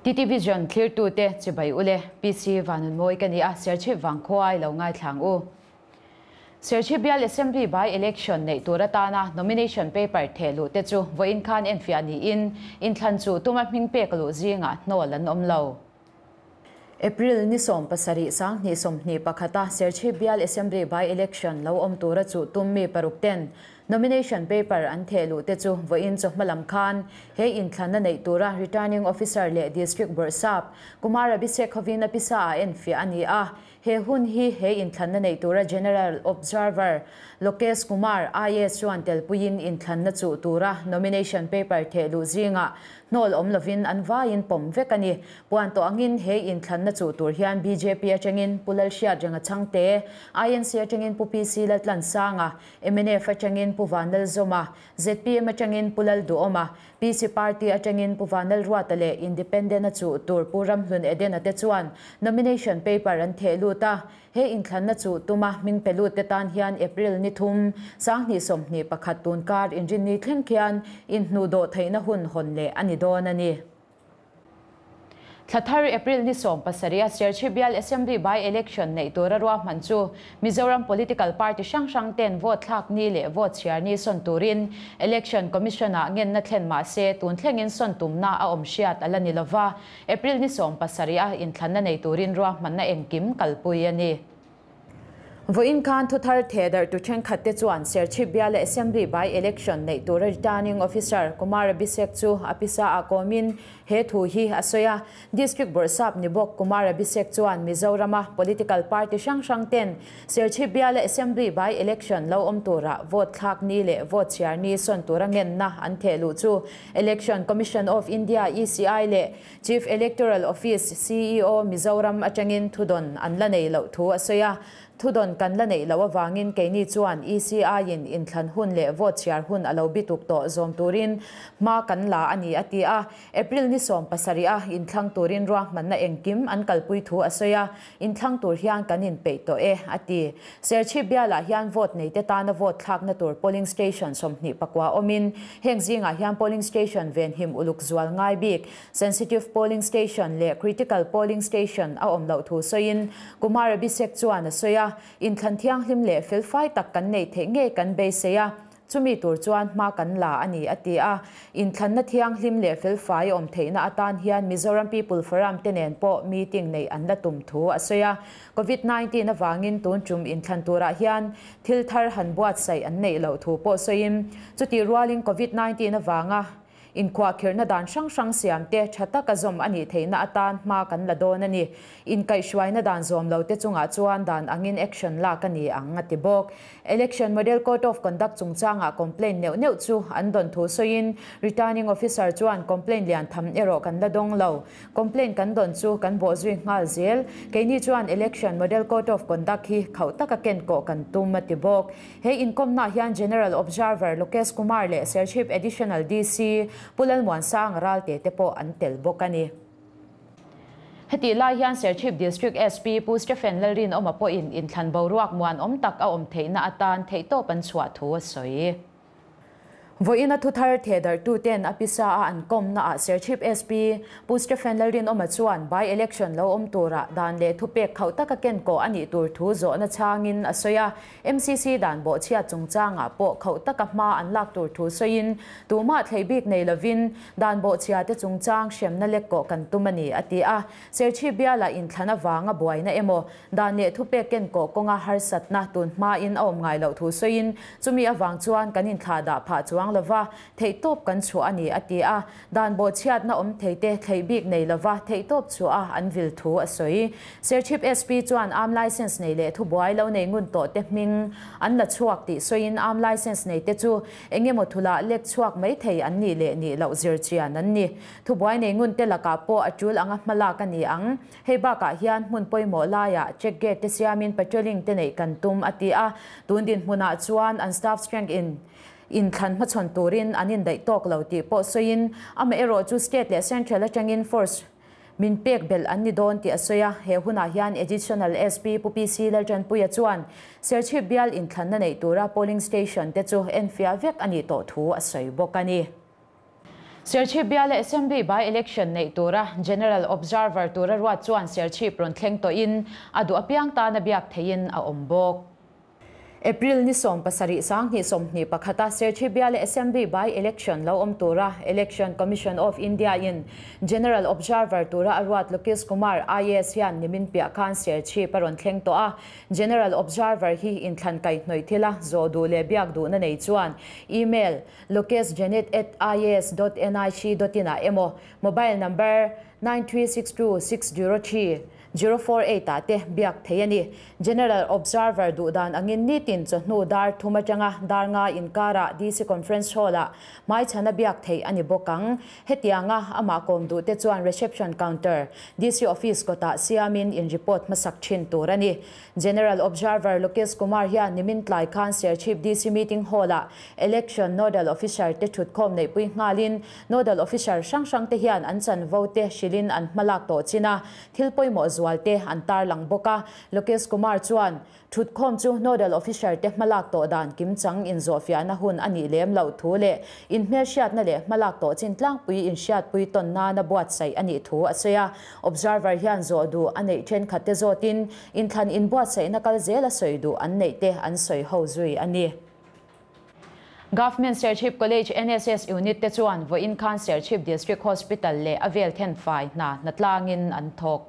TT Vision thlirtute chibai ule, PC Vanunmawi ka ni a, Serchhip Vangkhua i lo ngaithlang u. Serchhip Bial Assembly by Election neih tur atana nomination paper theh luh te chu vawiin khan enfiah niin inthlan chu tuma hming pek luh zingah hnawl an awm lo. April ni 17 2021 a Serchhip Bial Assembly by Election lo awm tura chu tum mi paruk ten nomination paper an theh luh te chu vawiin chawhma lam khan he inthlanna neih tura Returning Officer leh District Bawrhsap Kumar Abhishek hovin a pisa ah enfiah a ni a. He hun hi he inthlanna neih tura General Observer Lokesh Kumar, IAS chuan telpuiin inthlanna chuh tura nomination paper theh luh zingah hnawl awm lovin an vaiin pawm vek a ni. Puan tawh angin he inthlanna chuh tur hian bjp atangin Pu Lalhriat Renga Chhangte, INC atangin Pu PC Laltlansanga, mnf atangin Pu Vanlalzawma, zpm atangin Pu Lalduhawma, PC Party atangin Pu Vanlalruata leh Independent a chuh tur Pu Ramhlun Edena te chuan nomination paper an theh lut a. He inthlanna chuh tuma hming pe lut te tan hian April ni 3 2021 tunkar inrinni thleng khian inhnuhdawh theihna hun hawn leh a ni dawn a ni. Thlathar April ni 17 a Serchhip Bial Assembly by Election neih tura ruahman chu Mizoram Political Party hrang hrang ten vote thlak ni leh vote chhiar ni sawn turin Election Commission ah ngenna thlen mah se tun thlengin sawn tumna a awm hriat a la ni lova. April ni 17 a inthlanna nei turin ruahmanna engkim kalpui a ni. Vawiin khan thuthar thedar tu thenkhat te chuan Serchhip Bial Assembly by Election neih tura Returning Officer Kumar Abhishek chu a pisa ah kawmin he thu hi a sawi a. District Bawrhsap ni bawk Kumar Abhishek chuan Mizorama political party hrang hrang ten Serchhip Bial Assembly by Election lo awm tura vote thlak ni leh vote chhiar ni sawn tura ngenna an theh luh chu Election Commission of India ECI leh Chief Electoral Office CEO Mizoram atangin thudawn an la nei loh thu a sawi a. Thudawn kan la nei lo awangin keini chuan ECI in inthlan hun leh vote chhiar hun a lo bituk tawh zawm turin hma kan la a ni a ti a. April ni 17 a inthlang turin ruahmanna engkim an kalpui thu a sawi a. Inthlang tur hian kan inpeih tawh e a ti. Serchhip Bialah hian vote nei te tana vote thlakna tur polling station 29 awmin heng zingah hian polling station venhim uluk zual ngai bik sensitive polling station leh critical polling station a awm loh thu sawiin Kumar Abhishek chuan a sawi a. Inthlan thianghlim leh felfai tak kan nei theih nge kan beisei a, chumi tur chuan hma kan la a ni a ti a. Inthlanna thianghlim leh felfai awm theihna atan hian Mizoram People Forum te nen pawh meeting nei an la tum thu a sawi a. COVID-19 awangin tun tum inthlan turah hian thil thar han buatsaih an neih loh thu pawh sawiin chuti rualin COVID-19 awanga inkhuah khirhna dan hrang hrang siam te tha taka zawm a nih theihna atan hma kan la dawn a ni. Inkaihhruaina dan zawm lo te chungah chuan dan angin action lak a ni ang a ti bawk. Election Model Code of Conduct chungchangah complaint neuh neuh chu an dawn thu sawiin Returning Officer chuan complaint lian tham erawh kan la dawng lo. Complaint kan dawn chu kan bawh zui nghal zel. Keini chuan Election Model Code of Conduct hi khauh taka ken kawh kan tum a ti bawk. He inkomna hian General Observer Lokesh Kumar leh Serchhip Additional DC Pu Lalmuansang Ralte te pawh an tel bawk a ni. Heti lai hian Serchhip District SP Pu Stephen Lalrinawma pawhin inthlan boruak muan awm tak a awm theihna atan theihtawp an chhuah thu a sawi. Vawiin a thuthar thedar tu ten a pisa a an kawmna ah Serchhip SP Pu Stephen Lalrinawma chuan by election lo awm tura dan leh thupek khauh taka ken kawh a nih tur thu zawhna changin a sawi a. MCC dan bawh chhiat chungchangah pawh khauh taka hma an lak tur thu sawiin tumah thlei bik nei lovin dan bawh chhia te chungchang hremna lek kawh kan tum a ni a ti a. Serchhip Bialah inthlan awanga buaina emaw dan leh thupek ken kawh kawnga harsatna tun hmain a awm ngai loh thu sawiin chumi awang chuan kan inthla dah phah chuang lova theihtawp kan chhuah a ni a ti a. Dan bawh chhiatna awm thei te thlei bik nei lova theihtawp chhuah a an vil thu a sawi. Serchhip SP chuan arm license nei leh thubuai lo nei ngun tawh te hming an la chhuak tih sawiin arm license nei te chu engemaw thula lek chhuak mai thei an nih leh nih loh zir chian an ni. Thubuai nei ngun te lakah pawh a tul anga hmalak a ni ang. Hei bakah hian hmun pawimawh laiah check gate te siamin patrolling te neih kan tum a ti a. Tun din hmunah chuan an staff strength in inthlan hmachhawn turin an indaih tawk lo tih pawh sawiin amah erawh chu state leh central atangin force min pek bel an ni dawn tih a sawi a. He hunah hian Additional SP Pu PC Laltanpuia chuan Serchhip Bial inthlanna neih tura polling station te chu enfiah vek a nih tawh thu a sawi bawk a ni. Serchhip biala Assembly by-election neih tura General Observer tura ruat chuan Serchhip rawn thleng tawhin a duh apiang tana biak theihin a awm bawk. April ni 17 2021 a Serchhip biala Assembly by-election lo awm tura Election Commission of India in General Observer tura a ruat Lokesh Kumar IAS hian nimin piah khan Serchhip a rawn thleng tawh a. General Observer hi inthlan kaihhnawih thila zawh duh leh biak duhna nei chuan email lokeshjanet@ias.nic.in ah emaw mobile number 9362 603 048 ah te biak thei a ni. General Observer duhdan angin nitin chawhnu dar thum atanga dar nga inkara DC Conference Hall ah hmaichhana biak thei a ni bawk ang. Hetianga amah kawm duh te chuan reception counter DC Office kawtah siamin in report hmasak thin tur a ni. General Observer Lokesh Kumar hian nimin tlai khan Serchhip DC Meeting Hall ah Election Nodal Officer te thutkhawm neihpui nghalin Nodal Officer hrang hrang te hian an chanvo te hrilhin an hmalak tawh chin a, thil pawimawh zual te an tarlang bawk a. Lokesh Kumar chuan thutkhawm chu Nodal Officer te hmalak tawh dan kimchang inzawhfiahna hun a nih lem loh thu leh inhmelhriatna leh hmalak tawh chin tlangpui inhriatpui tawn nana buatsaih a nih thu a sawi a. Observer hian zawh duh a neih thenkhat te zawtin inthlan inbuatsaihna kal zel a sawi duh an neih te an sawi ho zui a ni. Government Serchhip College NSS Unit te chuan vawiin khan Serchhip District Hospital leh a vel thenfai hna hnatlangin an thawk.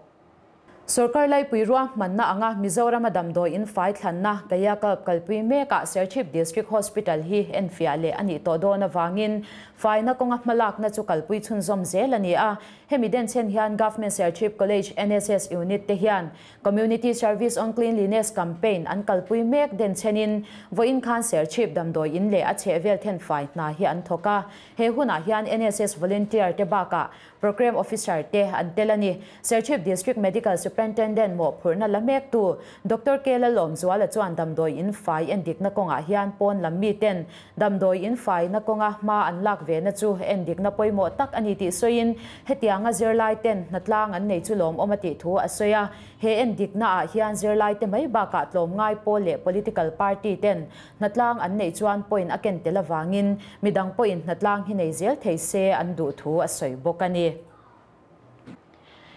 Sorkar laipui ruahmanna anga Mizorama damdawi in fai thlanna Kayakalp kalpui mekah Serchhip District Hospital hi enfiah leh a nih tawh dawn avangin faina kawnga hmalakna chu kalpui chhunzawm zel a ni a. Hemi denchhen hian Government Serchhip College NSS Unit te hian Community Service on Cleanliness Campaign an kalpui mek denchhenin vawiin khan Serchhip damdawi in leh a chhehvel thenfai hna hi an thawk a. He hunah hian NSS volunteer te bakah Programme Officer te an tel a ni. Serchhip District Medical Superintendent mawhphurhna la mektu Doctor K Lalawmzuala chuan damdawi in fai endikna kawngah hian pawn lam miten damdawi in faina kawnga hma an lak vena chu endikna pawimawh tak a ni tih sawiin hetianga zirlai ten hnatlang an nei chu lawmawm a tih thu a sawi a. He endikna ah hian zirlai te mai bakah tlawmngai pawl leh political party ten hnatlang an neih chuan point a ken tel avangin midang pawhin hnatlang hi nei zel thei se an duh thu a sawi bawk a ni.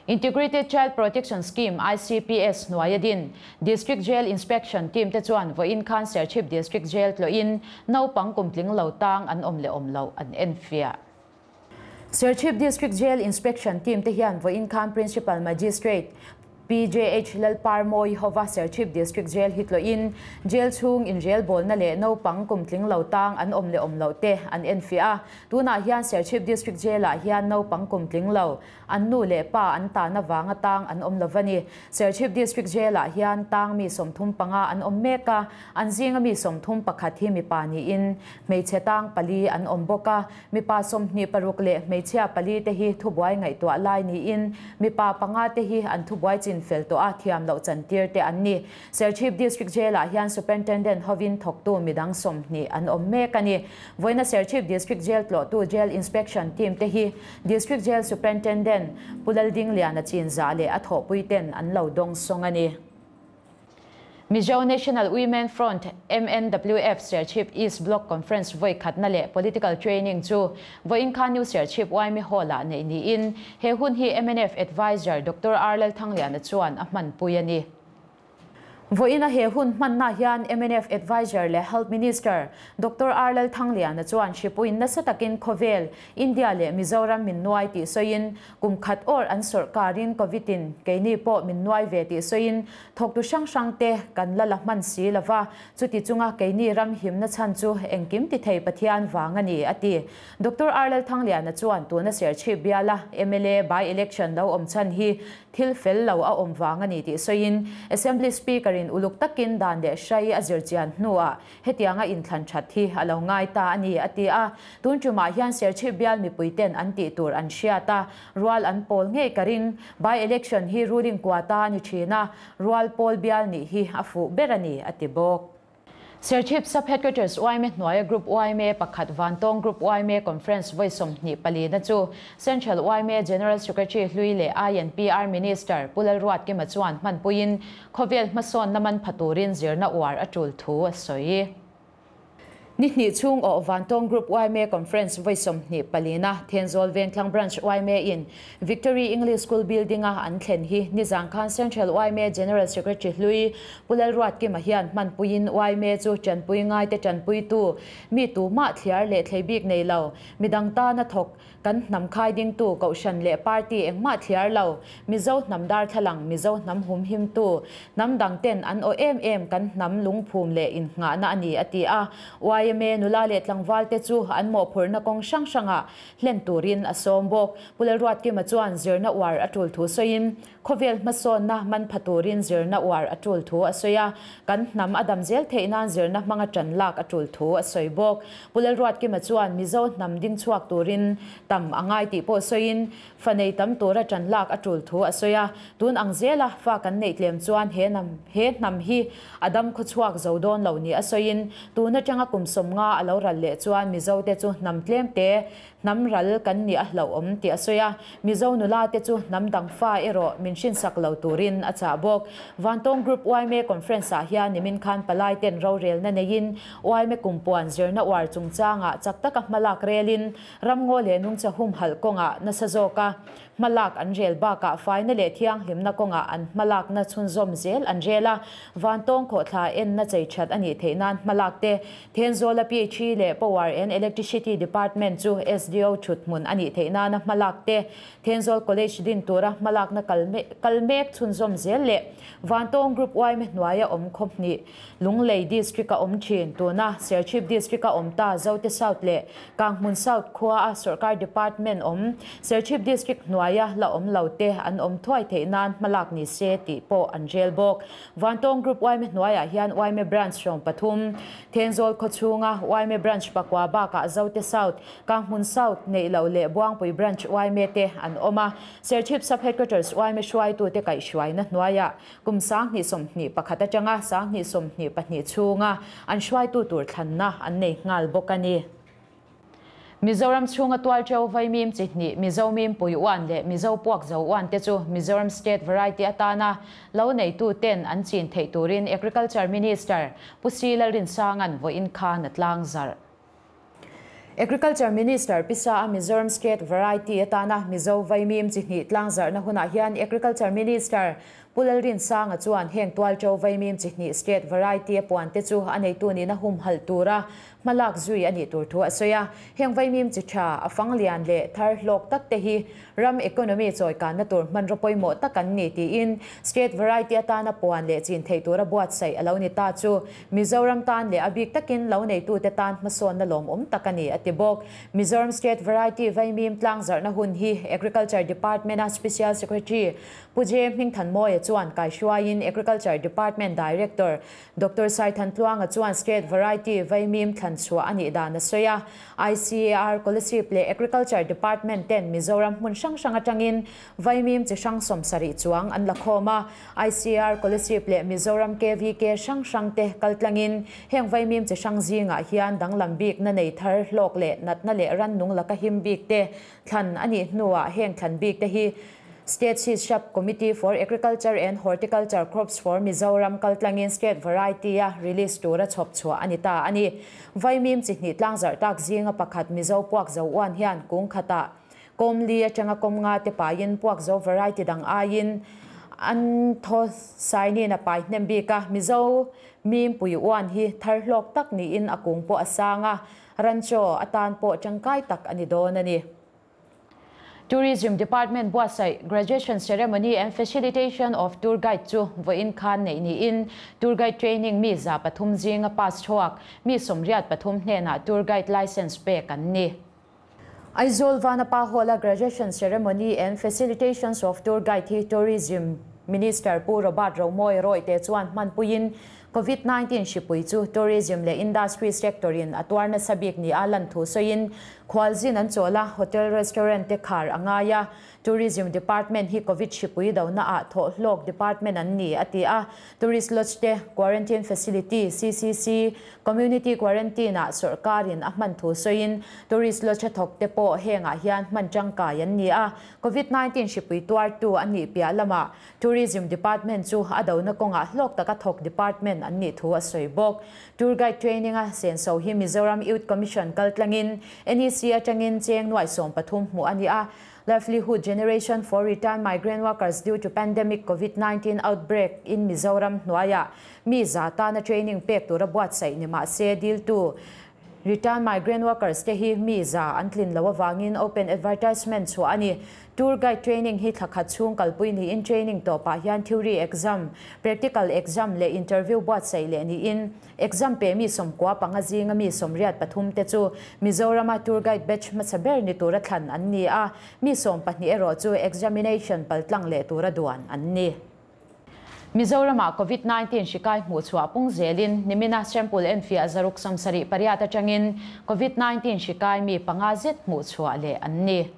Integrated Child Protection Scheme, ICPS, hnuaia din District Jail Inspection Team te chuan vawiin khan Serchhip District Jail tlawhin naupang kumtling lo tang an awm leh awm loh an enfiah. Serchhip District Jail Inspection Team te hian vawiin khan Principal Magistrate PJH Lalparmawi hova Serchhip District Jail hi tlawhin jail chhung inrelbawlna leh naupang kumtling lo tang an awm leh awm loh te an enfiah a. Tunah hian Serchhip District Jail-ah hian naupang kumtling lo an nu leh pa an tan avanga tang an awm lo a ni. Serchhip District Jail-ah hian tang mi 35 an awm mek a, an zinga mi 31 hi mipa niin hmeichhe tang pali an awm bawk a. Mipa 26 leh hmeichhia pali te hi thubuai ngaihtuah lai niin mipa panga te hi an thubuai chin fel tawh a thiam loh chantir te an ni. Serchhip District Jail-ah hian Superintendent hovin thawktu midang 20 an awm mek a ni. Vawiina Serchhip District Jail tlawhtu Jail Inspection Team te hi District Jail Superintendent Pu Laldingliana Chinzah leh a thawhpui ten an lo dawng sawng a ni. Mizo National Women Front, MNWF, Serchhip East Block Conference vawi khatna leh Political Training chu vawiin khan New Serchhip YMA Hall-ah neih niin he hun hi mnf Advisor Doctor R Lalthangliana chuan a hmanpui a ni. Vawiina he hun hmanna hian mnf Advisor leh Health Minister Doctor R Lalthangliana chuan hripuiin nasa takin khawvel, India leh Mizoram min nuai tih sawiin Kum khat awr an sawrhkarin Covid in keini pawh min nuai ve tih sawiin thawktu hrang hrang te kan la la hman si lova, chuti chunga keini ram himna chhan chu engkim ti thei Pathian vang a ni, a ti. Doctor R Lalthangliana chuan tuna Serchhip biala mla by-election lo awm chhan hi thil fel lo a awm vang a ni tih sawiin Assembly Speaker in uluk takin dan leh hrai a zirchian hnuah Hetianga inthlan that hi a lo ngai ta a ni, a ti a. Tun tumah hian Serchhip bial mipuiten an tih tur an hriat a, rual an pawl ngei ka ring. By election hi ruling quota a ni thin a, rual pawl bial nih hi a fuh ber a ni, a ti bawk. Serchhip Sub-Headquarters yma hnuaia Group yma pakhat Vantawng Group yma Conference vawi 24 na chu Central yma General Secretary hlui leh INPR Minister Pu Lalruatkima chuan hmanpuiin Khawvel hmasawnna man pha turin zirna uar a tul thu a sawi. Ni hnih chhung awh Vantawng Group yma Conference vawi 24 na Thenzawl Vengthlang Branch yma in Victory English School Building a an thlen hi nizan khan Central yma General Secretary hlui Pu Lalruatkima hian hmanpuiin yma chu tanpui ngai te tanpui tu mi tu ma thliar leh thlei bik nei lo midang ta na thawk kan hnam khai ding tu kohhran leh party engmah thliar lo Mizo hnam darthlalang Mizo hnam hum him tu hnam dang ten an o em em kan hnam lungphum leh in nga na ani ati a. YMA nula leh tlangwal te chu an mo phurna kawng hrang hranga hlen turin a sawm bawk. Pu Lalruatkima chuan zirna uar a tul thu sawiin khawvel hmasawn na man phaturin zirna uar a tul thu a sawi a, kan hnam adam zel theih nan zirna hmanga tan lak a tul thu a sawi bawk. Pu Lalruatkima chuan Mizo hnam ding chhuak turin tam angai tih pawh sawiin fanei tam tura tan lak a tul thu a sawi a, tun ang zela fa kan nei tlem chuan he nam he hnam hi adam khaw chhuak zo dawn lo ni a sawiin tuna tanga kum 50 alo ral leh chuan Mizo te chu hnam tlem te hnam ral kan ni a hlo awm ti a sawi a. Mizo nula te chu hnam dang fa erawh min hrin sak lo turin a chah bawk. Vantawng Group YMA Conference ah hian nimin khan palai ten rorel na neiin YMA kumpuan zirna uar chungchanga chak taka hmalak relin ramngaw leh nungcha hum hal kawnga nasa zawka hmalak an rel bakah faina leh thianghlimna kawnga an hmalak na chhunzawm zel an rela. Vantawng khawhthla en na chei that ani theih nan hmalak te Thenzawl PHE leh Power and Electricity Department chu SDO thuthmun ani theih nana hmalak te Thenzawl College din tura hmalak na kalmek chhunzawm zel leh Vantawng Group YMA hnuaia awm khawpni Lunglei District a awm thin tuna Serchhip District a awm ta Zote South leh Kanghmun South khua a Sarkar Department awm Serchhip District hnuaia la awm lo te an awm thuai theih nan hmalak ni se tih pawh an rel bawk. Vantawng Group YMA hnuaiah hian YMA Branch 13 Thenzawl khawchhunga YMA Branch pakua bakah Zote South, Kanghmun South nei lo leh Buangpui Branch YMA te an awm a. Serchhip Sub Headquarters YMA hruaitu te kaihhruaina hnuaiah kum 2021 atanga 2022 chhunga an hruaitu tur thlanna an nei nghal bawk a ni. Mizoram chhunga tual cheu vaimim chi hnih Mizo mim pui uan leh Mizo puak zo uan te chu Mizoram State Variety atana lo nei tu ten an chin thei turin Agriculture Minister Pu C Lalrinsanga'n vawiin khan a tlang zarh. Agriculture Minister Pisa a Mizoram State Variety atana Mizo vaimim chi hnih tlang zarhna hunah hian Agriculture Minister Pu Lalrinsanga chuan heng tual cheu vaimim chi hnih State Variety a puan te chu a neitu nina hum hal tura hmalak zui ani tur thu a sawi a. Heng vaimim chi tha a fang lian leh thar hlawk tak te hi ram economy chawi kan na tur hman rawpawimawh tak an ni tiin State Variety atana puan leh chin thei tura buatsaih a lo ni ta chu Mizoram tan leh a bik takin lo neitu te tan hmasawn na lawm awm tak a ni a ti bawk. Mizoram State Variety vaimim tlang zarhna hun hi Agriculture Department a Special Secretary Pu J Hmingthanmawia chuan kaihruaiin Agriculture Department Director Dr. Saithan Tluanga chuan State Variety vaimim thlan chhuah ani dan a sawi a. ICAR Kolasib leh Agriculture Department ten Mizoram hmun hrang hrang atangin vaimim chi hrang 70 chuang an la khawm a. ICAR Kolasib leh Mizoram KVK hrang hrang te kaltlangin heng vaimim chi hrang zingah hian danglam bik na nei thar hlawk leh natna leh ran nung laka him bik te thlan ani hnuah heng thlan bik te hi State Seed Shop Committee for Agriculture and Horticulture Crops for Mizoram kaltlangin State Variety a release tura chhawp chhuah ani ta ani. Vaimim chi hnih tlang zarh tak zinga pakhat Mizo puak zo uan hian kung khata kom li atanga kom nga te pain puak zo variety dang aiin an tho saini na pai hnem bika Mizo mim pui uan hi thar hlawk tak ni in akung pawh a sanga rancho atan pawh tangkai tak ani dawn ani. Tourism Department buatsaih graduation ceremony and facilitation of tour guide chu vawiin khan nei niin tour guide training mi za 3 zinga pass thuak mi 83 hnenah tour guide license pek an ni. Aizawl Vanapa Hall graduation ceremony and facilitations of tour guide hi Tourism Minister Pu Robert Romawia Royte chuan hmanpuiin COVID-19 hripui chu tourism leh industry sector in a tuarna sabik ni a lan thu sawiin khawlzin an chawla hotel restaurant te khar angaya Tourism Department hi COVID hripui do na a thaw hlawk department an ni ati a. Tourist lodge te quarantine facility CCC community quarantine a sarkarin a hman thu sawiin tourist lodge thawk te pawh hengah hian hman tangkai an ni a. COVID-19 hripui tuar tu ani piah lama Tourism Department chu a do na kawngah hlawk taka thawk department hlen an nih thu a sawi bawk. Tour Guide Training a senso hi Mizoram Youth Commission kaltlangin NEC atangin cheng nuai 13 hmuh a ni a. Livelihood Generation for Return Migrant Workers Due to Pandemic Covid-19 Outbreak in Mizoram hnuaiah mi za tana training pek tura buatsaih ni mah se diltu Return Migrant Workers te hi mi za an tlin lo avangin open advertisement chhuah a ni. Tour Guide Training hi thla khat chhung kalpui niin training tawpah hian theory exam, practical exam leh interview buatsaih leh niin Exam pe mi 95 zinga mi 83 te chu Mizorama Tour Guide Batch hmasa ber ni tura thlan an ni a, mi 12 erawh chu examination paltlang leh tura duan an ni. Mizorama Covid 19 hrikai hmuh chhuah pung zelin nimina sample enfiah 678 atangin Covid 19 hrikai mi panga zet hmuh chhuah leh an ni.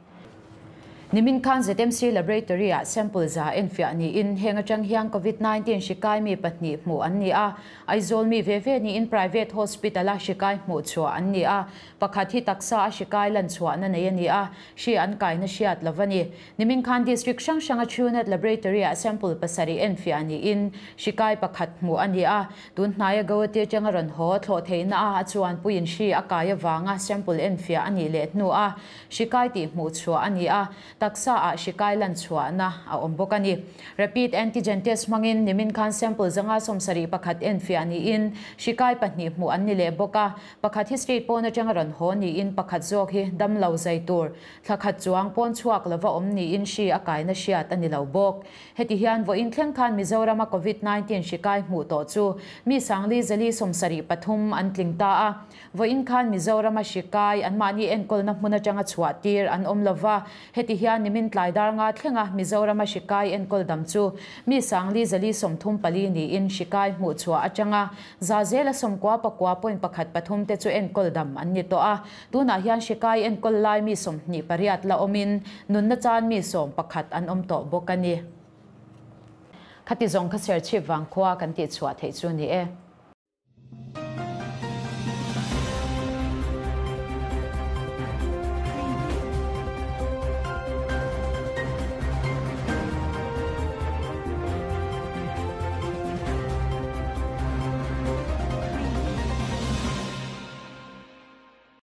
Nimin khan ZMC Laboratory ah sample 100 enfiah niin heng atang hian Covid 19 hrikai mi pahnih hmuh an ni a, Aizawl mi ve ve niin private hospital a hrikai hmuh chhuah an ni a, pakhat hi taksa a hrikai lan chhuahna nei a ni a, hri an kaina hriat lo a ni. Nimin khan district hrang hranga Truenat Laboratory ah sample 7 enfiah niin hrikai pakhat hmuh a ni a, tun hnaia Guwahati atanga rawn haw thlawh theihna a a chuan puiin hri a kai avanga sample enfiah a nih leh hnu a, hrikai tih hmuh chhuah a ni a, taksa ah hrikai lan chhuahna a awm bawk a ni. Rapid antigen test hmangin nimin khan sample 171 enfiah niin hrikai pahnih hmuh an ni leh bawk a, pakhat hi state pawn atanga rawn haw niin pakhat zawk hi dam lo zai tur thla khat chuang pawn chhuak lova awm niin hri a kaina hriat a ni lo bawk. Heti hian vawiin thleng khan Mizorama Covid 19 hrikai hmuh tawh chu mi 4,473 an tling ta a, Vawiin khan Mizorama hrikai anmahni enkawlna hmun atanga chhuah tir an awm lova, heti hian nimin tlai dar nga thlenga Mizorama hrikai enkawl dam chu mi 4,434 niin hrikai hmuh chhuah atanga za zela 99.13 te chu enkawl dam an ni tawh a. Tunah hian hrikai enkawl lai mi 28 la awmin nunna chan mi 11 an awm tawh bawk a ni. Khati zawng kha Serchhip Vangkhua kan tih chhuah theih chu ni e.